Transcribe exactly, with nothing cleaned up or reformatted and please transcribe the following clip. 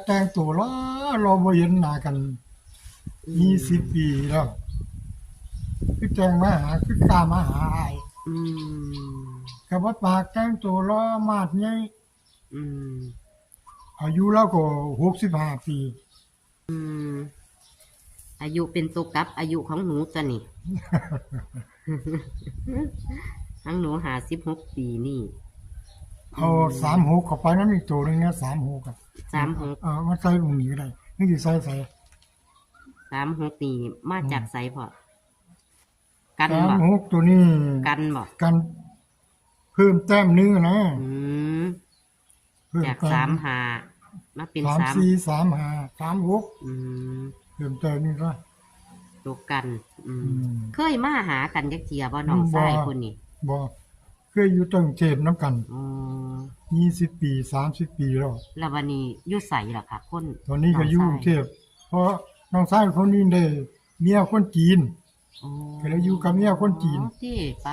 แต่งตัวหล่อหล่อ บ่เห็นหน้ากัน อืม ยี่สิบปีแล้ว คือแต่งมาหา คือกล้ามาหาอ้าย อืม ก็บ่ปาก แต่งตัวหล่อมาดใหญ่ อืม อายุลาวก็หกสิบห้าปี อืม อายุเป็นตัวกลับอายุของหนูตัวนี่ ของหนูห้าสิบหกปีนี่ เอา อืม สามหกเข้าไปนำอีกตัวหนึ่งนะ สามหกอะ สามหก เออ มาใส่ตรงนี้ก็ได้ นี่สิใส่ใส่ สามหกนี่มาจากไสพ่อ กันบ่ สามหกตัวนี้ กันบ่ กัน เพิ่มแต้มหนึ่งนะ อืม เพิ่ม จาก แต้ม สามห้า มาเป็น สาม สามสี่ สามห้า สามหก อืม เพิ่มแต้มนี่ก็ ตัวกัน อืม อืม เคยมาหากันจักเทื่อบ่ น้อง บ่ ชายคนนี้ บ่ เคยอยู่ต่างประเทศนำกัน อ๋อ ยี่สิบปี สามสิบปีแล้ว แล้วบัดนี้อยู่ไสล่ะคะ คน ตอนนี้ก็อยู่ น้องชาย กรุงเทพฯ เพราะน้องชายคนนี้ได้เมียคนจีน อ๋อ ก็เลยอยู่กับเมียคนจีน อ๋อ ติ ป๊า